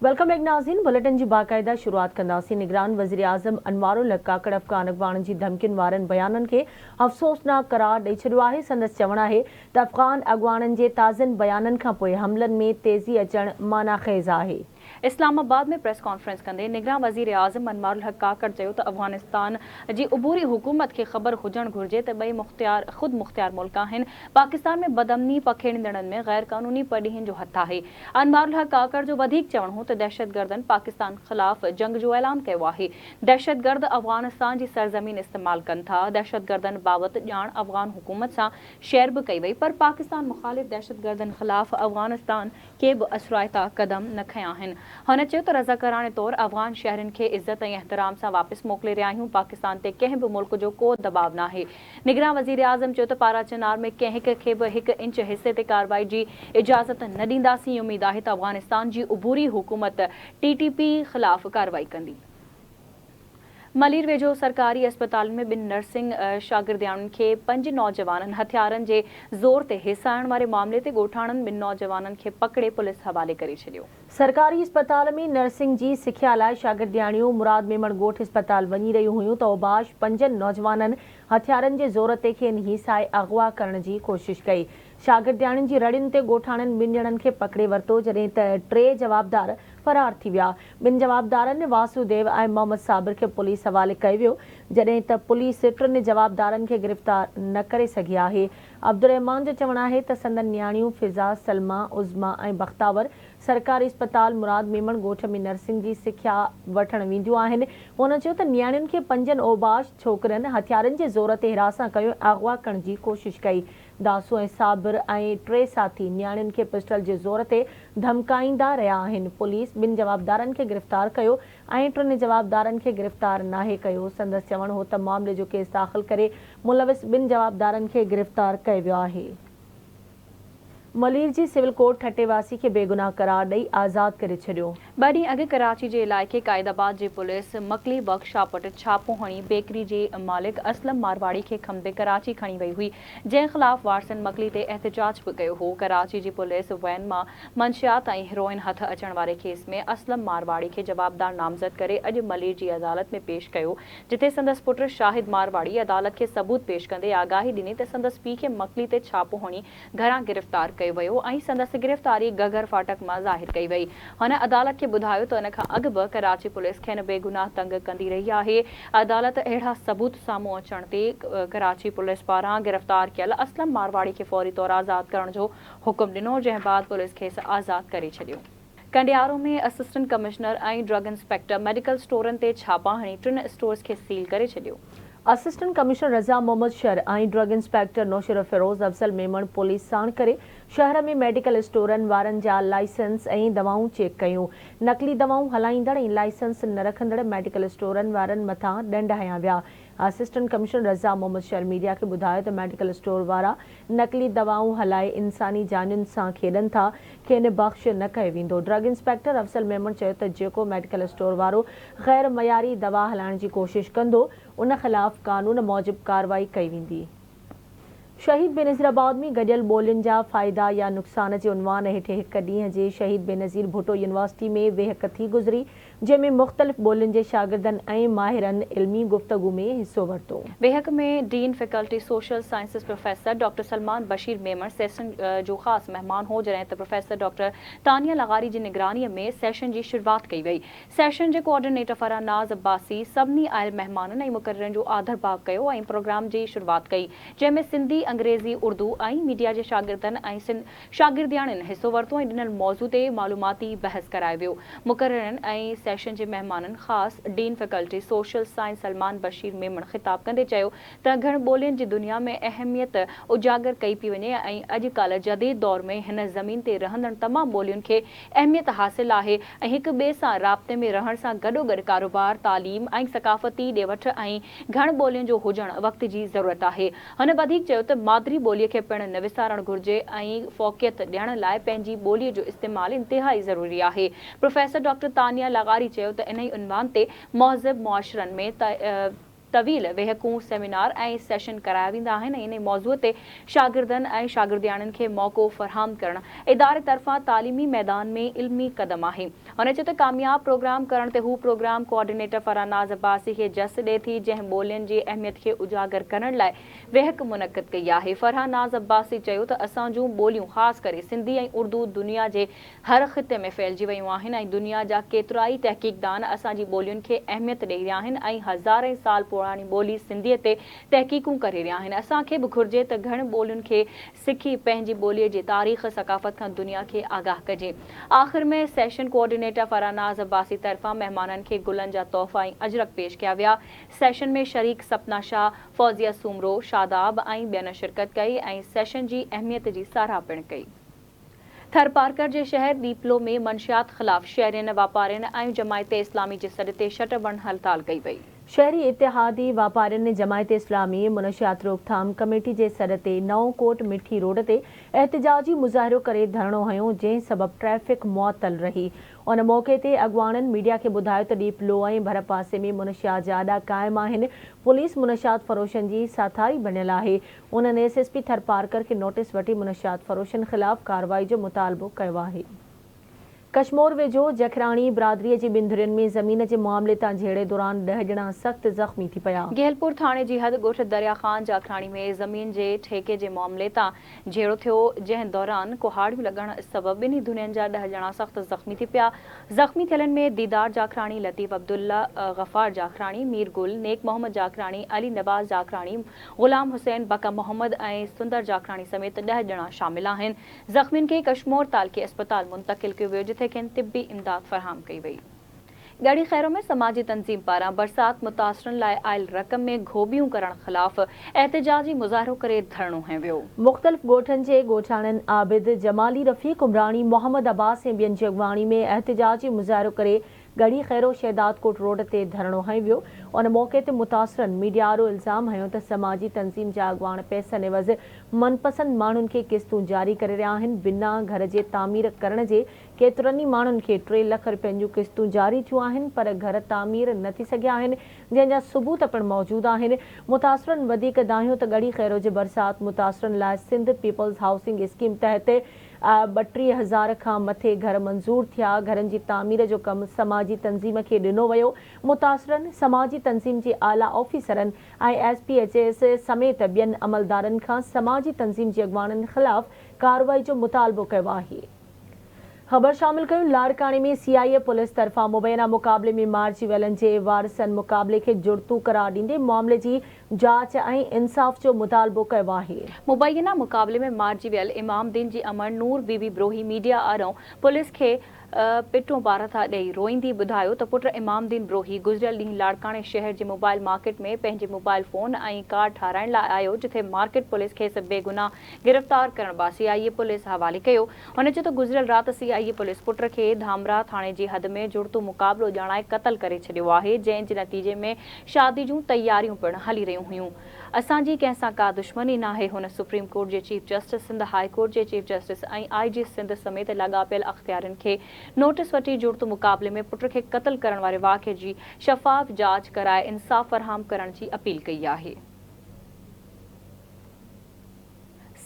Welcome back ناظرين bulletin جي باقاعده شروعات ڪنداسين نگران وزيراعظم انوار الحق ڪاڪڙ افغان اڳواڻن جي ڌمڪين وارن بيانن کي افسوسناڪ قرار ڏئي ڇڏيو آهي سندس چوڻ آهي ته افغان اڳواڻن جي تازن بيانن کانپوء حملن ۾ تيزي اچڻ معنيٰ خيز آهي. اسلام آباد ۾ پريس ڪانفرنس ڪندي نگران وزيراعظم انوار الحق ڪاڪڙ چيو ته افغانستان جي عبوري حڪومت کي خبر هجڻ گهرجي ته ٻئي مختيار خود مختيار ملڪ آهن، پاڪستان ۾ بدامني پکيڙيندڙن ۾ غيرقانوني پرڏيهين جو هٿ آهي. انوار الحق ڪاڪڙ جو وڌيڪ چوڻ هو ته دهشتگردن پاڪستان خلاف جنگ جو اعلان ڪيو آهي، دهشتگرد افغانستان جي سرزمين استعمال ڪن ٿا، دهشتگردن بابت ڄاڻ افغان حڪومت سان شيئر به ڪئي وئي پر پاڪستان مخالف دهشتگردن خلاف افغانستان ڪي به اثرائتا قدم نه کنيا آهن. هن چيو ته رضاڪاراڻي طور افغان شهرين کي عزت ۽ احترام سان واپس موڪلي رهيا آهيون، پاڪستان تي ڪنهن به ملڪ جو ڪو دٻاء ناهي. نگران وزيراعظم چيو ته پارا چنار ۾ ڪنهن هڪ کي به هڪ انچ حصي تي ڪارروائي جي اجازت نه ڏينداسين، اميد آهي ته افغانستان جي عبوري حڪومت ٽي ٽي پي خلاف ڪارروائي ڪندي. ملير ويجهو سرڪاري اسپتالن ۾ ٻن نرسنگ شاگردياڻين کي پنج نوجوانن هٿيارن جي زور تي هيسائڻ واري معاملي تي ڳوٺاڻن ٻن نوجوانن کي پڪڙي پوليس حوالي ڪري ڇڏيو. سرڪاري اسپتال ۾ نرسنگ جي سکيا لاء شاگردياڻيون مراد ميمڻ ڳوٺ اسپتال وڃي رهيون هيون ته اوباش پنجن نوجوانن هٿيارن جي زور تي کين هيسائي اغوا ڪرڻ جي ڪوشش ڪئي. شاگردياڻين جي رڙين تي ڳوٺاڻن ٻن ڄڻن کي پڪڙي ورتو جڏهن ته ٽي جوابدار فرار ٿي ويا. ٻن جوابدارن واسو ديو ۽ محمد صابر کي پوليس حوالي ڪيو ويو جڏهن ته پوليس ٽن جوابدارن کي گرفتار نه ڪري سگهي آهي. عبدالرحمان جو چوڻ آهي ته سندن نياڻيون فضا، سلميٰ، عظميٰ ۽ بختاور سرڪاري اسپتال مراد ميمڻ ڳوٺ ۾ نرسنگ جي سکيا وٺڻ وينديون آهن. هن چيو ته نياڻين کي پنجن اوباش ڇوڪرن هٿيارن جي زور تي هراسان ڪيو ۽ اغوا ڪرڻ جي ڪوشش ڪئي. داسو ۽ صابر ۽ ٽي ساٿي نياڻين کي پسٽل جي زور تي ڌمڪائيندا رهيا آهن، پوليس ٻن جوابدارن کي گرفتار ڪيو ۽ ٽن جوابدارن کي گرفتار ناهي ڪيو، سندس چوڻ هو ته معاملي جو ڪيس داخل ڪري ملوث ٻن جوابدارن کي گرفتار ڪيو ويو آهي. ملير جي سول ڪورٽ ٺٽي واسي کي بيگناهه قرار ڏئي آزاد ڪري ڇڏيو. ٻه ڏينهن اڳ ڪراچي جي علائقي قائد آباد جي پوليس مڪلي ورڪشاپ وٽ ڇاپو هڻي بيڪري جي مالڪ اسلم مارواڙي کي کنڀي ڪراچي کڻي وئي هئي جنهن خلاف وارثن مڪلي تي احتجاج به ڪيو هو. ڪراچي جي پوليس وين مان منشيات ۽ هيروئن هٿ اچڻ واري ڪيس ۾ اسلم مارواڙي کي جوابدار نامزد ڪري اڄ ملير جي عدالت ۾ پيش ڪيو جتي سندس پٽ شاهد مارواڙي عدالت کي ثبوت پيش ڪندي آگاهي ڏني ته سندس پيء کي مڪلي تي ڇاپو هڻي گهران گرفتار ڪيو ويو ۽ سندس گرفتاري گهگهر ڦاٽڪ مان ظاهر ڪئي وئي. هن عدالت کي ٻڌايو ته ان کان اڳ به ڪراچي پوليس کين بيگناهه تنگ ڪندي رهي آهي. عدالت اهڙا ثبوت سامهون اچڻ تي ڪراچي پوليس پاران گرفتار ڪيل اسلم مارواڙي کي فوري طور آزاد ڪرڻ جو حڪم ڏنو جنهن بعد پوليس کيس آزاد ڪري ڇڏيو. Kandiaro ۾ assistant commissioner ۽ drug inspector medical اسٽورن تي ڇاپا هڻي ٽن اسٽورز کي سيل ڪري ڇڏيو. Assistant commissioner Raza Muhammad Shar ۽ drug inspector Naushahro Feroze Afzal Memon police ساڻ ڪري شهر ۾ ميڊيڪل اسٽورن وارن جا لائسنس ۽ دوائون چيڪ ڪيون. نقلي دوائون هلائيندڙ ۽ لائسنس نه رکندڙ ميڊيڪل اسٽورن وارن مٿان ڏنڊ هنيا ويا. Assistant commissioner Raza Muhammad Shar media کي ٻڌايو ته ميڊيڪل اسٽور وارا نقلي دوائون هلائي انساني جانين سان کيڏن ٿا، کين بخش نه ڪيو ويندو. ڊرگ انسپيڪٽر افضل ميمڻ چيو ته جيڪو ميڊيڪل اسٽور وارو غير معياري دوا هلائڻ جي ڪوشش ڪندو، ان خلاف قانون موجب ڪارروائي ڪئي ويندي. شهيد بينظير آباد ۾ گڏيل ٻولين جا فائدا يا نقصان جي عنوان هيٺ هڪ ڏينهن جي شهيد بينظير ڀٽو يونيورسٽي ۾ ويهڪ ٿي گذري، جنهن ۾ مختلف ٻولين جي شاگردن ۽ ماهرن علمي گفتگو ۾ حصو ورتو. ويهڪ ۾ dean faculty social sciences professor doctor Salman Bashir Memon session جو خاص مهمان هو جڏهن ته پروفيسر ڊاڪٽر تانيا لغاري جي نگراني ۾ سيشن جي شروعات ڪئي وئي. سيشن جي ڪوآرڊينيٽر فرح ناز عباسي سڀني آيل مهمانن ۽ مقررن جو آڌرڀاء ڪيو ۽ پروگرام جي شروعات ڪئي جنهن ۾ سنڌي، انگريزي، اردو ۽ ميڊيا جي شاگردن ۽ شاگردياڻين حصو ورتو ۽ ڏنل موضوع تي معلوماتي بحث ڪرايو ويو. مقررن ۽ سيشن جي مهمانن خاص dean faculty social science Salman Bashir Memon خطاب ڪندي چيو ته گهڻ ٻولين جي دنيا ۾ اهميت اجاگر ڪئي پئي وڃي ۽ اڄ ڪالهه جديد دور ۾ هن زمين تي رهندڙ تمام ٻولين کي اهميت حاصل آهي ۽ هڪ ٻئي سان رابطي ۾ رهڻ سان گڏوگڏ ڪاروبار، تعليم ۽ ثقافتي ڏي وٺ ۽ گهڻ ٻولين جو هجڻ وقت جي ضرورت آهي. هن وڌيڪ چيو ته مادري ٻوليء کي پڻ نه وسارڻ گهرجي ۽ فوقيت ڏيڻ لاء پنهنجي ٻوليء جو استعمال انتهائي ضروري آهي. پروفيسر ڊاڪٽر تانيا لغاري چيو ته انهي عنوان تي مهذب معاشرن ۾ طويل ويهڪون، سيمينار ۽ سيشن ڪرايا ويندا آهن ۽ انهي موضوع تي شاگردن ۽ شاگردياڻين کي موقعو فراهم ڪرڻ اداري طرفان تعليمي ميدان ۾ علمي قدم آهي. هن چيو ته ڪامياب پروگرام ڪرڻ تي هو پروگرام ڪوآرڊينيٽر فرح ناز عباسي کي جس ڏي ٿي جنهن ٻولين جي اهميت کي اجاگر ڪرڻ لاء ويهڪ منعقد ڪئي آهي. فرح ناز عباسي چيو ته اسان جون ٻوليون خاص ڪري سنڌي ۽ اردو دنيا جي هر خطي ۾ ڦهلجي ويون آهن ۽ دنيا جا ڪيترائي تحقيقدان اسان جي ٻولين کي اهميت ڏئي رهيا آهن ۽ هزارين سال پراڻي ٻولي سنڌيء تي تحقيقون ڪري رهيا آهن. اسان کي به گهرجي ته گهڻ ٻولين کي سکي پنهنجي ٻوليء جي تاريخ، ثقافت کان دنيا کي آگاهه ڪجي. آخر ۾ سيشن ڪوآرڊينيٽر فرح ناز عباسي طرفان مهمانن کي گلن جا تحفا ۽ اجرڪ پيش ڪيا ويا. سيشن ۾ شريڪ سپنا شاهه، فوزيه سومرو، شاداب ۽ ٻين شرڪت ڪئي ۽ سيشن جي اهميت جي ساراهه پڻ ڪئي. ٿرپارڪر جي شهر ڏيپلو ۾ منشيات خلاف شهرين، واپارين ۽ جماعت اسلامي جي سڏ تي شٽر بند هڙتال ڪئي وئي. شهري اتحادي واپارين جماعت اسلامي منشيات روڪٿام ڪميٽي جي سڏ تي نئون ڪوٽ مٺي روڊ تي احتجاجي مظاهرو ڪري ڌرڻو هنيو جنهن سبب ٽريفڪ معطل رهي ان موقعي تي اڳواڻن ميڊيا کي ٻڌايو ته ڏيپلو ۽ ڀرپاسي ۾ منشيات جا اڏا قائم آهن پوليس منشيات فروشن جي ساٿاري بڻيل آهي انهن ايس ايس پي ٿرپارڪر کي نوٽيس وٺي منشيات فروشن خلاف ڪارروائي جو مطالبو ڪيو آهي. ڪشمور ويجهو جکراڻي برادري جي ٻن ڌرين ۾ زمين جي معاملي تان جهيڙي دوران ڏهه ڄڻا سخت زخمي ٿي پيا. گيهلپور ٿاڻي جي حد ڳوٺ دريا خان جاکراڻي ۾ زمين جي ٺيڪي جي معاملي تان جهيڙو ٿيو، جنهن دوران ڪهاڙيون لڳڻ سبب ٻنهي ڌرين جا ڏهه ڄڻا سخت زخمي ٿي پيا. زخمي ٿيلن ۾ ديدار جاکراڻي، لطيف عبدالغفار جاکراڻي، مير گل، نيڪ محمد جاکراڻي، علي نواز جاکراڻي، غلام حسين، بقا محمد ۽ سندر جاکراڻي سميت ڏهه ڄڻا شامل آهن. زخمين کي ڪشمور تعلقي اسپتال منتقل ڪيو ويو جتي کين طبي امداد فراهم ڪئي وئي. ڳڙهي خيرو ۾ سماجي تنظيم پاران برسات متاثرن لاء آيل رقم ۾ گهوٻيون ڪرڻ خلاف احتجاجي مظاهرو ڪري ڌرڻو هنيو ويو. مختلف ڳوٺن جي ڳوٺاڻن عابد جمالي، رفيق عمراڻي، محمد عباس ۽ ٻين جي اڳواڻي ۾ احتجاجي مظاهرو ڪري ڳڙهي خيرو شهدادڪوٽ روڊ تي ڌرڻو هنيو ويو، ان موقعي تي متاثرن ميڊيا آڏو الزام هنيو ته سماجي تنظيم جا اڳواڻ پئسن عيوض من پسند ماڻهن کي قسطون جاري ڪري رهيا آهن، بنا گهر جي تعمير ڪرڻ جي ڪيترن ئي ماڻهن کي ٽي لک رپين جون قسطون جاري ٿيون آهن پر گهر تعمير نه ٿي سگهيا آهن جنهن جا ثبوت پڻ موجود آهن، متاثرن وڌيڪ دانهيو ته ڳڙهي خيرو جي برسات متاثرن لاء سنڌ پيپلز هائوسنگ اسڪيم تحت 32 هزار کان مٿي گهر منظور ٿيا، گهرن جي تعمير جو ڪم سماجي تنظيم کي ڏنو ويو، متاثرن سماجي تنظيم جي اعليٰ آفيسرن ۽ ايس پي ايڇ ايس سميت ٻين عملدارن کان سماجي تنظيم جي اڳواڻن خلاف ڪارروائي جو مطالبو ڪيو آهي. خبر شامل ڪيون لاڙڪاڻي ۾ سي آء اي پوليس طرفان مبينا مقابلي ۾ مارجي ويلن جي وارثن مقابلي کي جڙتو قرار ڏيندي معاملي جي جاچ ۽ انصاف جو مطالبو ڪيو آهي. مبينا مقابلي ۾ مارجي ويل امام دين جي امڙ نور بي بي بروهي ميڊيا آڏو پوليس کي پٽون پارٿا ڏئي روئيندي ٻڌايو ته پٽ امام دين بروهي گذريل ڏينهن لاڙڪاڻي شهر جي موبائل مارڪيٽ ۾ پنهنجي موبائل فون ۽ ڪارڊ ٺاهرائڻ لاء آيو جتي مارڪيٽ پوليس کيس بيگناهه گرفتار ڪرڻ بعد سي آء اي پوليس حوالي ڪيو. هن چيو ته گذريل رات سي آء اي پوليس پٽ کي ڌامراهه ٿاڻي جي حد ۾ جڙتو مقابلو ڄاڻائي قتل ڪري ڇڏيو آهي جنهن جي نتيجي ۾ شادي جون تياريون پڻ هلي رهيون هيون. اسان جي ڪنهن سان ڪا دشمني ناهي. هن سپريم ڪورٽ جي chief justice, Sindh high court جي چيف جسٽس ۽ I جي سنڌ سميت لاڳاپيل اختيارين کي نوٽيس وٺي جڙتو مقابلي ۾ پٽ کي قتل ڪرڻ واري واقعي جي شفاف جاچ ڪرائي انصاف فراهم ڪرڻ جي اپيل ڪئي آهي.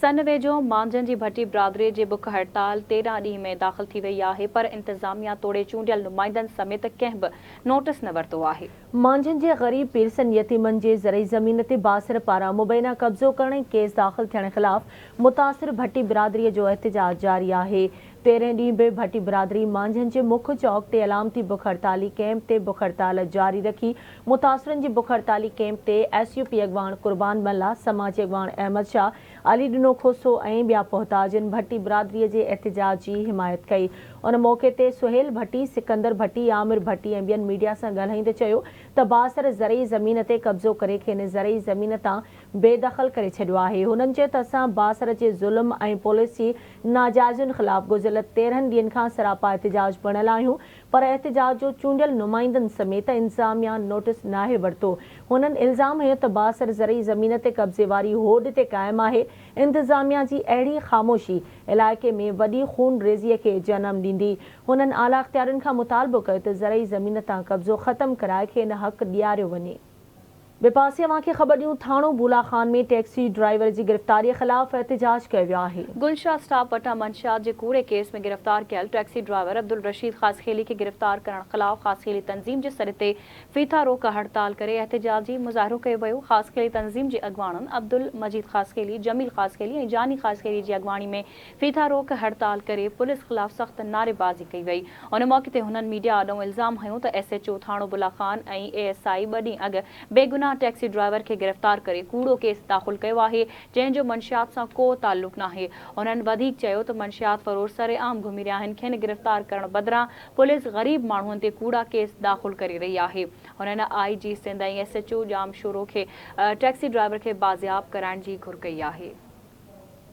سن ويجهو مانجهند جي ڀٽي برادري جي بک هڙتال 13 ڏينهن ۾ داخل ٿي وئي آهي پر انتظاميا توڙي چونڊيل نمائندن سميت ڪنهن به نوٽيس نه ورتو آهي. مانجهند جي غريب پيرسن يتيمن جي زرعي زمين تي بااثر پاران مبينا قبضو ڪرڻ ۽ ڪيس داخل ٿيڻ خلاف متاثر ڀٽي برادري جو احتجاج جاري آهي. تيرهين ڏينهن به ڀٽي برادري مانجهند جي مک چوڪ تي علامتي بک هڙتالي ڪئمپ تي بک هڙتال جاري رکي. متاثرن جي بک هڙتالي ڪئمپ تي ايس يو پي اڳواڻ قربان ملاح، سماجي اڳواڻ احمد شاهه، علي ڏنو کوسو ۽ ٻيا پهتا جن ڀٽي برادري جي احتجاج جي حمايت ڪئي. ان موقعي تي سهيل ڀٽي، سڪندر ڀٽي، عامر ڀٽي ۽ ٻين ميڊيا سان ڳالهائيندي چيو ته بااثر زرعي زمين تي قبضو ڪري کين زرعي زمين تان بي دخل ڪري ڇڏيو آهي. هنن چيو ته اسان بااثر جي ظلم ۽ پوليس جي ناجائزين خلاف گذريل 13 ڏينهن کان سراپا احتجاج بڻيل آهيون پر احتجاج جو چونڊيل نمائندن سميت انتظاميا نوٽيس ناهي ورتو. هنن الزام هنيو ته بااثر زرعي زمين تي قبضي واري هوڏ تي قائم آهي، انتظاميا جي اهڙي خاموشي علائقي ۾ وڏي خونريزي کي جنم ڏيندي. هنن اعليٰ اختيارين کان مطالبو ڪيو ته زرعي زمين تان قبضو ختم ڪرائي کين حق ڏياريو وڃي. ٻئي پاسي اوهان کي خبر ڏيون ٿاڻو بولا خان ۾ ٽيڪسي ڊرائيور جي گرفتاري خلاف احتجاج ڪيو ويو آهي. گل شاهه اسٽاپ وٽان منشيات جي ڪوڙي ڪيس ۾ گرفتار ڪيل ٽيڪسي ڊرائيور عبدالرشيد خاصخيلي کي گرفتار ڪرڻ خلاف خاصخيلي تنظيم جي سڏ تي ڦيٿا روڪ هڙتال ڪري احتجاجي مظاهرو ڪيو ويو. خاصخيلي تنظيم جي اڳواڻن عبدالمجيد خاصخيلي، جميل خاصخيلي ۽ جاني خاصخيلي جي اڳواڻي ۾ ڦيٿا روڪ هڙتال ڪري پوليس خلاف سخت نعريبازي ڪئي وئي. ان موقعي تي هنن ميڊيا آڏو الزام هنيو ته ايس ايڇ او ٿاڻو بلا خان ۽ اي ايس I ٻه ڏينهن اڳ بيگناهه ٽيڪسي ڊرائيور کي گرفتار ڪري ڪوڙو ڪيس داخل ڪيو آهي جنهن جو منشيات سان ڪو تعلق ناهي. هنن وڌيڪ چيو ته منشيات فروش سرعام گهمي رهيا آهن کين گرفتار ڪرڻ بدران پوليس غريب ماڻهن تي ڪوڙا ڪيس داخل ڪري رهي آهي. هنن I G Sindh ۽ S H O Jamshoro کي ٽيڪسي ڊرائيور کي بازياب ڪرائڻ جي گهر ڪئي آهي.